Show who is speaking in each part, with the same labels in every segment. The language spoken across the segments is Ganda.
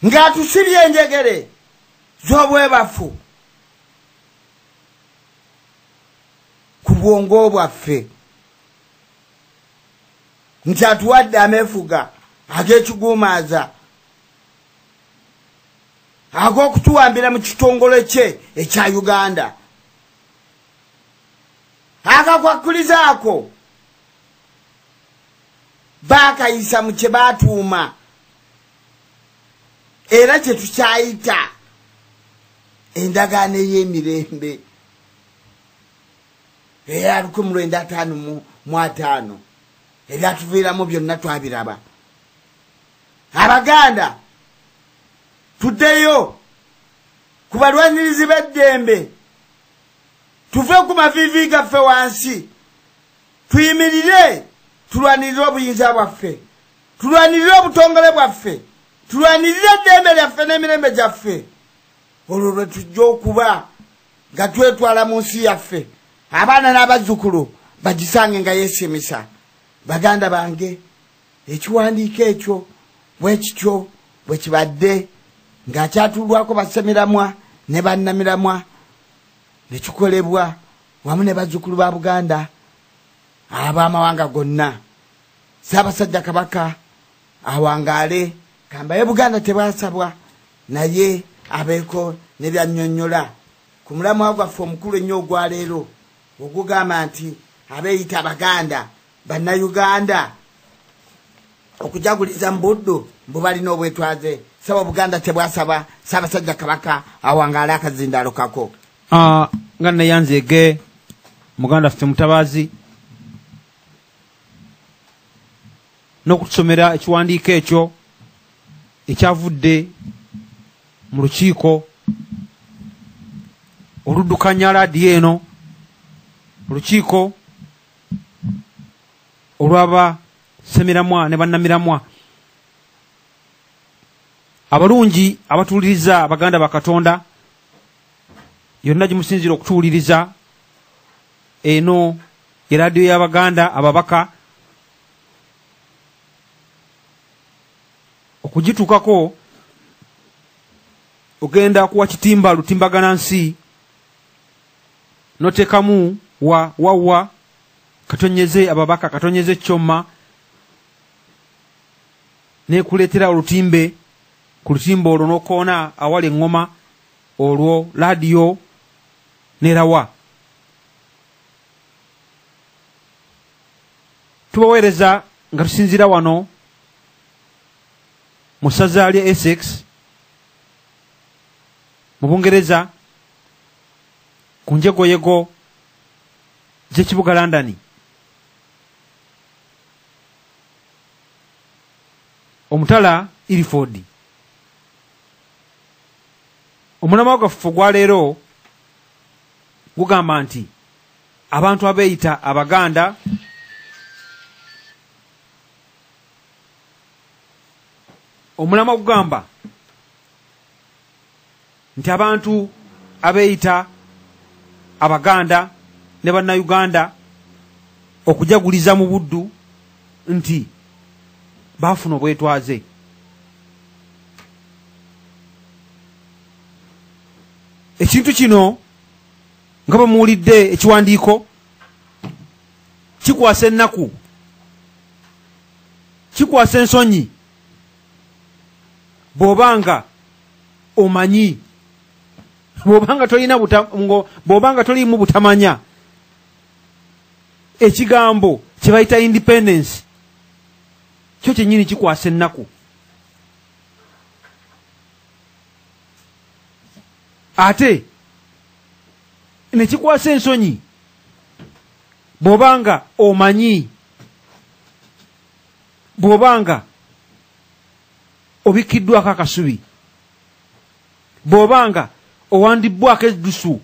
Speaker 1: Ng'atusibye enjegere z'obwebafu ku bwongo bwaffe, nti atuwadde ameefuga ag'ekiguumaaza ag'okutuwambira mu kitongole kye ekya Uganda. Akakwakkulizaako baakayisa mu kye baatuuma era kye tukyayita endagaano ey'emirembe eya 1955. Ebyatuviiramu byonna twabiraba. Abaganda tuddeyo ku balwanirizi b'eddembe, tuve ku maviivi gaffe wansi, tuyimirire, tulwanirire obuyinza bwaffe, tulwanirire obutongole bwaffe, tulwanirire eddembe lyaffe n'emirembe gyaffe. Olwo lwe tujja okuba nga twetwala mu nsi yaffe, abaana n'abazzukulu bagisange nga yeesimisa. Baganda bange, ekiwandiiko ekyo bwe kityo bwe kibadde ng'akyatuulwako bassemiramwa ne bannamiramwa, ne kikolebwa wamu ne bazzukulu ba Buganda ab'amawanga gonna. Ssaabasajja Kabaka awangaale, kambaye Buganda tebwasabwa, naye abeeko ne byannyonnyola ku mulamwa gwaffe omukulu ennyo ogwaleero ogugamba nti abeeyita Abaganda Bannayuganda okujaguliza mu Buddu mbu balina obwetwaze. Saba Buganda tebwasaba, Ssaabasajja Kabaka awangaale akazindaalo kako.
Speaker 2: Nga neyanzeege muganda ffe Mutabaazi n'okutusomera ekiwandiiko ekyo ekyavudde mu lukiiko oluddukanya laadiyo eno, olukiiko olw'aba ssemiramwa ne bannamiramwa abalungi abatuwuliriza. Baganda ba Katonda, yonna gimusinzira okutuwuliriza, eno ye laadiyo y'Abaganda ababaka. Okugituukako ogenda kuwa kitimba lutimbagana nsi, noteekamu wa wawa katonyeze ababaka katonyeze kyoma, nekuleetera olutimbe. Ku lutimbe olwo n'okoona awali eŋŋoma, olwo laadiyo nerawa. Tubaweereza nga tusinziira wano mu ssaza lya Essex mu Bungereza, ku njegoyego z'ekibuga London. Omutala Ilford. Omulamwa gwaffe ogwaleero gugamba nti abantu abeeyita Abaganda omulamwa gugamba nti abantu abeeyita Abaganda ne Bannayuganda okujaguliza mu Buddu nti baafuna obwetwaze. Ekintu kino nga bwe muwulidde ekiwandiiko kikwasa ennaku, kikwasa ensonyi bw'obanga omanyi, bw'obanga tolina bw'obanga toliimu butamanya ekigambo kye bayita independence kyo kyennyini kikwasa ennaku. Ate ne kikwasa ensonyi bw'obanga omanyi, bw'obanga obikkiddwako akasubi, bw'obanga owandibbwako eddusu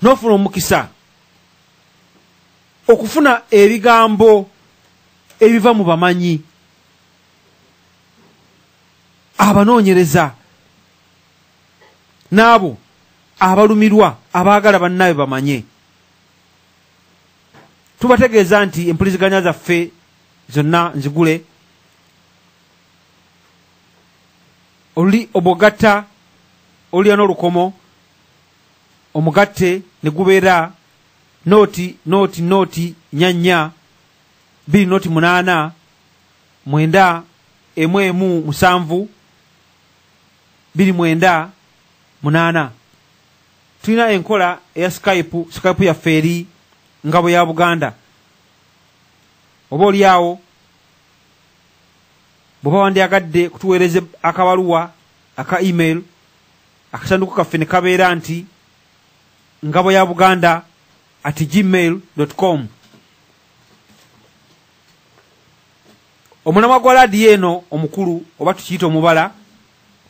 Speaker 2: n'ofuna omukisa okufuna ebigambo ebiva mu bamanyi abanoonyereza n'abo abalumirwa abaagala bannaabwe bamanye. Tubategeeza nti empuliziganya zaffe zonna nzigule. Oluli obogatta olulya n'olukomo omugatte ne gubeera 0 0 0 4 4 2 0 8 9 1 1 7 2 9 8. Tulina enkola eya Skype, Skype yaffe eri Ngabo ya Buganda. Oba oliawo bw'oba wandyagadde kutuweereza akabaluwa aka email, akasanduku kaffe ne kabeera nti ngaboyabuganda@gmail.com. Omulamwa gwa laadiyo eno omukulu oba tukiyita omubala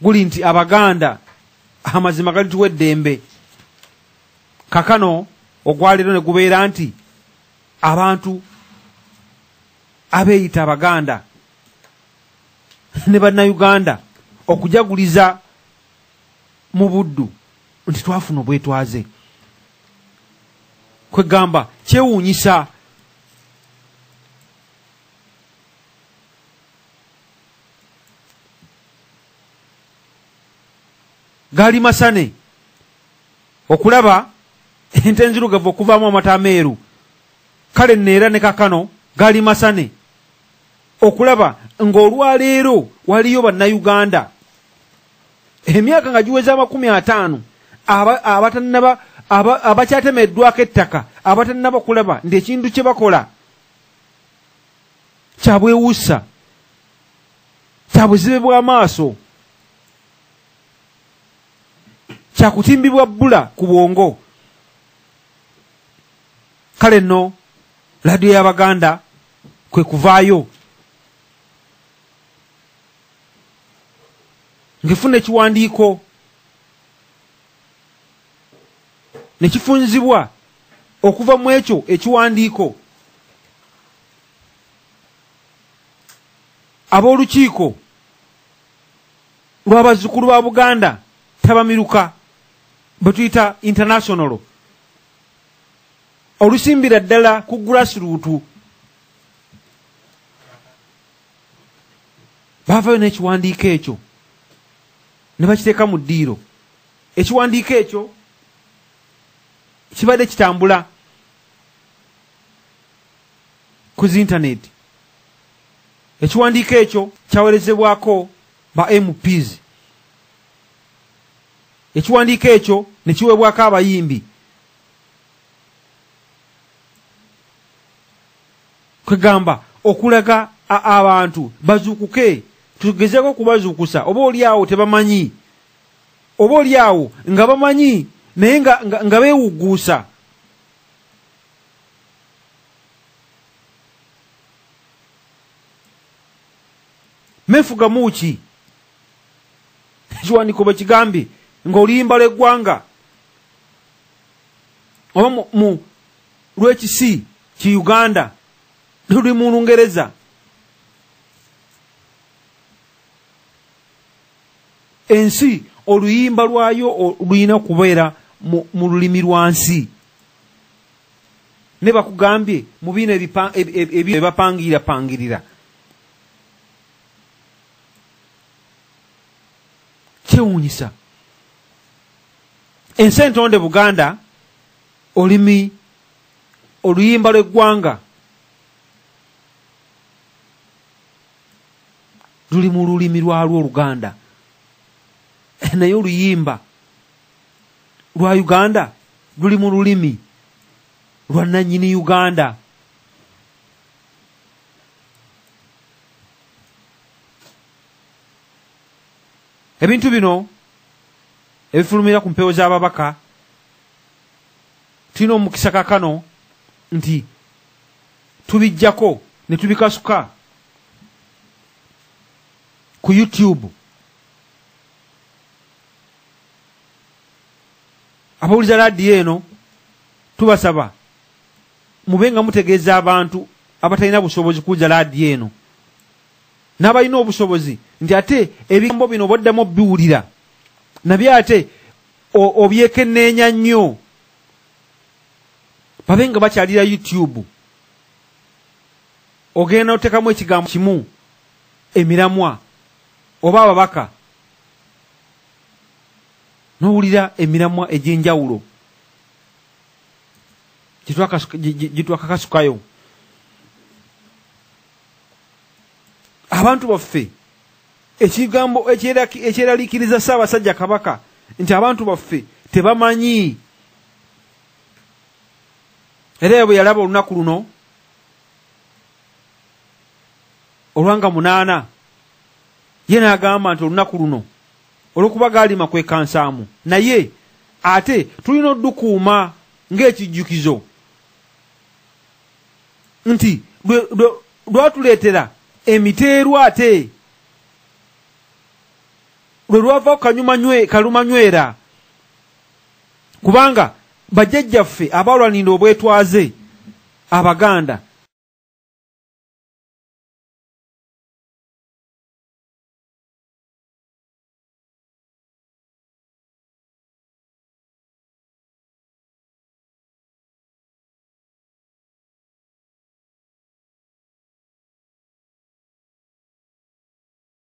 Speaker 2: guli nti Abaganda amazima galituwa eddembe. Kakano ogwaleero ne gubeera nti abantu abeeyita Abaganda ne Bannayuganda okujaguliza mu Buddu nti twafuna obwetwaze. Kwegamba kyewuunyisa gaali masane okulaba ente enzirugavu okuvaamu amata ameeru. Kale neera ne kakano gaali masane okulaba ng'olwaleero waliyo Bannayuganda emyaka nga giweza 50 abatannaba abakyatemeddwako ettaka, abatannaba kulaba nti ekintu kye bakola kyabwewusa, kyabuzibe bw'amaaso, kyakutimbibwa bbula ku bwongo. Kale nno laadiyo y'Abaganda kwe kuvaayo ng'efuna ekiwandiiko ne kifunzibwa okuva mu ekyo ekiwandiiko ab'olukiiko lw'abazzukulu ba Buganda tabamiruka bwe tuyita international olusimbira ddala ku grassroot baavayo n'ekiwandiiko ekyo ne bakiteeka mu ddiiro. Ekiwandiiko ekyo kibadde kitambula ku zi internet. Ekiwandiiko ekyo kyaweerezebwako ba MPs. Ekiwandiiko ekyo ne kiweebwako abayimbi. Kwegamba okulaga abantu bazuukuke, tugezeeko okubazuukusa. Oba oli awo tebamanyi, oba oli awo nga bamanyi naye nga beewugguusa. Mefuga muki ekiwandiiko bwe kigambye ng'oluyimba lw'eggwanga oba mu lw'ekisi ki Uganda luli mu Lungereza. Ensi oluyimba lwayo lulina okubeera mu lulimi lwa nsi. Ne bakugambye mu bino ebipangirira pangirira. Kyewuunyisa. Ensi entonde Buganda olimi oluyimba lw'eggwanga luli mu lulimi lwalwo Oluganda, naye oluyimba lwa Uganda luli mu lulimi lwa nnannyini Uganda. Ebintu bino ebifulumira ku mpewo z'ababaka tulina omukisa kakano nti tubijjako ne tubikasuka ku YouTube. Abawuliza laadiyo eno tubasaba mube nga mutegeeza abantu abatalina busobozi kuwuliza laadiyo eno n'abalina obusobozi nti ate ebigambo bino boddamu obiwulira nabyo ate obyekenneenya nnyo, babe nga bakyalira YouTube. Ogenda oteekamu ekigambo kimu emiramwa oba ababaka N'owulira emiramwa egy'enjawulo gye twakakasukayo. Abantu baffe, ekigambo ekyeraliikiriza Ssaabasajja Kabaka nti abantu baffe tebamanyi. Era bwe yalaba olunaku luno olwanga 8, ye n'agamba nti olunaku luno olw'okuba gaalima kwekansaamu, naye ate tulina oddukuuma ng'ekijjukizo nti lwatuleetera emiteerwa, ate lwe lwava kalumanywera, kubanga bajjajjaffe abalwanirira obwetwaze Abaganda